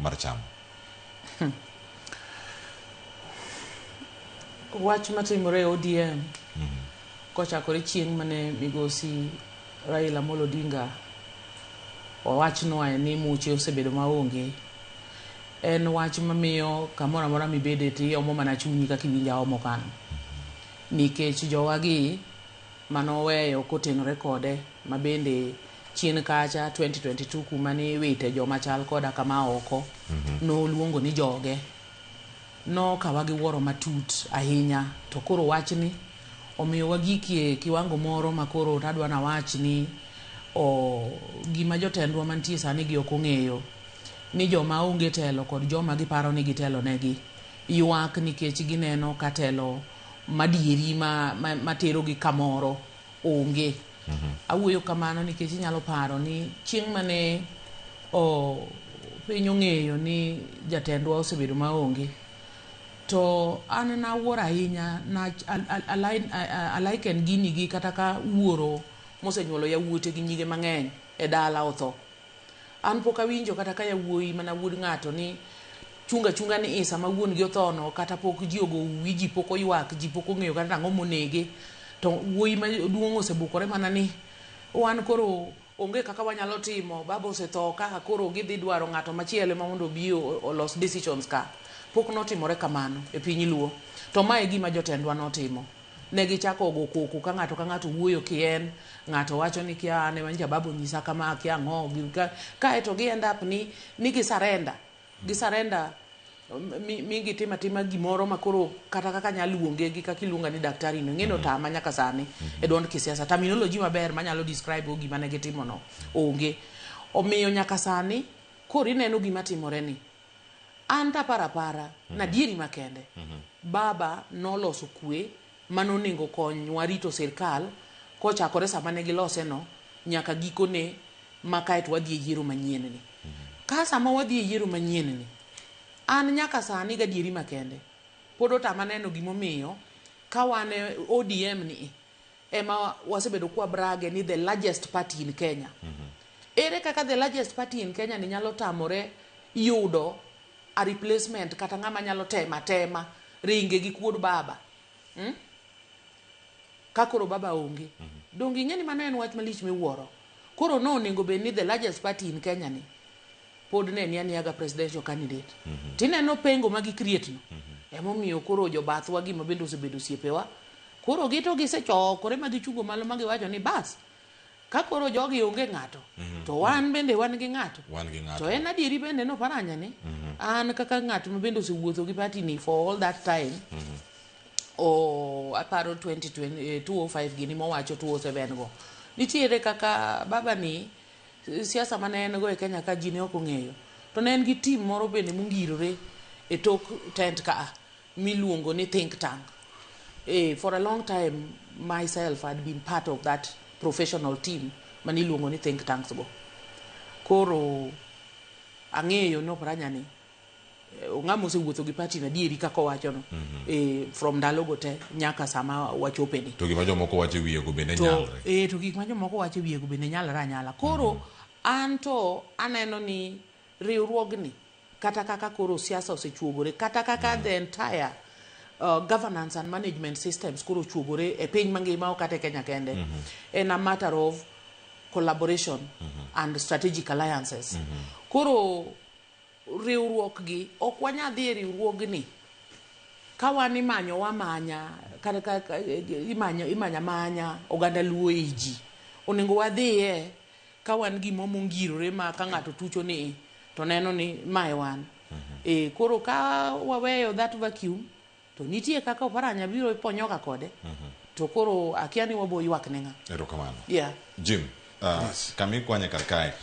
mar chama. Wach matimore e ODM kochakore chieng' mane migosi Raila Amolo Odinga owachnwa ni muche osebedo maonge en wach mamiyo kamoro amora mibede to iomo mana chunyi kaka iwinjo aomo kano nikech jowagi manoweyo kotenore kode mabende chien kacha 2022 kuma ne iwite joma chal koda kama oko noluongo ni joge nokawa gi wuoro matut ahinya to koro wachni omiyo wagikie kiwango moro ma koro tadwa nawach ni o, gima jotendwa mantie sani gi ok ong'eyo ni joma onge telo kod joma giparo ni gitelo negi ywak nikech gineno ka telo madieri ma, ma, materogi kamoro onge. Awuoyo kamano nikech inyalo paro ni chieng' mane o, piny ong'eyo ni jatendwa osebedo maonge to an nawuoro ahinya na aliken gini gi kata ka wuoro mosenyuolo yawuote gi nyige mang'eny e dala otho. An pok awinjo kata ka yawuoyi mana wuod ng'ato ni chunga chunga ni i sama wuon gi othono kata pok ji ogo uwi ji pok oywak ji pok ong'eyo kata nang'o monege to wuoyi maduong' osebukore mana ni wan koro onge kaka wanyalo timo baba osetho ka koro gidhi dwaro ng'ato machielo ema mondo obi olos decisions ka pok notimore kamano e piny luo to mae e gima jotendwa notimo ne gichako go koko ka ng'ato ka ng'ato wuoyo kien ng'ato wacho ni kia an ema nyocha baba onyisa kama akia ang'o kaeto gi end up ni ni gi surrender gi surrender mi, mi gitimo atima gimoro ma koro kata kaka anyalo luonge gi kaka iluonga ni daktari no ing'e ni otama nyaka sani e duond kisiasa terminology maber manyalo describe go gima ne gitimo no onge omiyo nyaka sani koro ineno gima timore ni an taparo apara nadieri makende baba noloso kwe manonego konywa rito sirkal kochakore sama ne gilose no nyaka gikone ma kaeto wadhi e yiero manyien ni ka sama wadhi e yiero manyien ni an nyaka sani gadieri makende pod otama neno gimomiyo ka wan e ODM ni ema wasebedo kwa brage ni the largest party in Kenya. Ere kaka the largest party in Kenya ni nyalo tamore yudo a replacement kata ng'ama nyalo tema tema ringe gi kuod baba Ka koro baba onge. Donge ing'e ni mano en wach malich miwuoro? Koro no onego bed ni the largest party in Kenya ni pod ne ni aniya ga presidential candidate. Tineno pengo ma gi create no. Emomiyo koro jobathwa gi ma bende osebedo osiepewa. Koro gito gisechokore ma gichungo malo ma giwacho ni bas ka koro jogi onge ng'ato to wan bende wan gi ng'ato. Wan gi ng'ato. To en adieri bende no paranya ni an kaka ng'at ma bende osewuotho gi party ni for all that time o aparo 2020, 205 gini mowacho 207 go nitiere kaka baba ni siasa mane en go e Kenya ka ji ne ok ong'eyo to ne en gi team moro bende mongirore e tok tent ka miluongo ni think tank for a long time myself had been part of that professional team maniluongo ni think tanks go koro ang'eyo ni Oparanya ni ng'ama osewuotho gi party na adieri kaka owacho no from ndalogo te nyaka sama wachope ni To gima jomoko wacho e wiye go bende to nyalre. To gik ma jomoko wacho e wiye go bende nyalre anyala koro an to aneno ni riwruogni kata kaka koro siasa osechuogore kata kaka the entire governance and management systems koro ochuogore e piny mangima ok kata e Kenya kende en a matter of collaboration and strategic alliances koro riwruok gi ok wanyal dhi e riwruogni ka wan imanyo wamanya kata ka imanyo imanya manya oganda luo ei ji onego wadhiye ka wan gimo mongirore ma ka ng'ato tucho ni to neno ni mae wan koro ka waweyo that vacuum to nitie kaka Oparanya biro ponyoga kode to koro akia ni wabo ywak ne ng'a Erokamano. Yeah. Jim, kama ikwanye kar kae.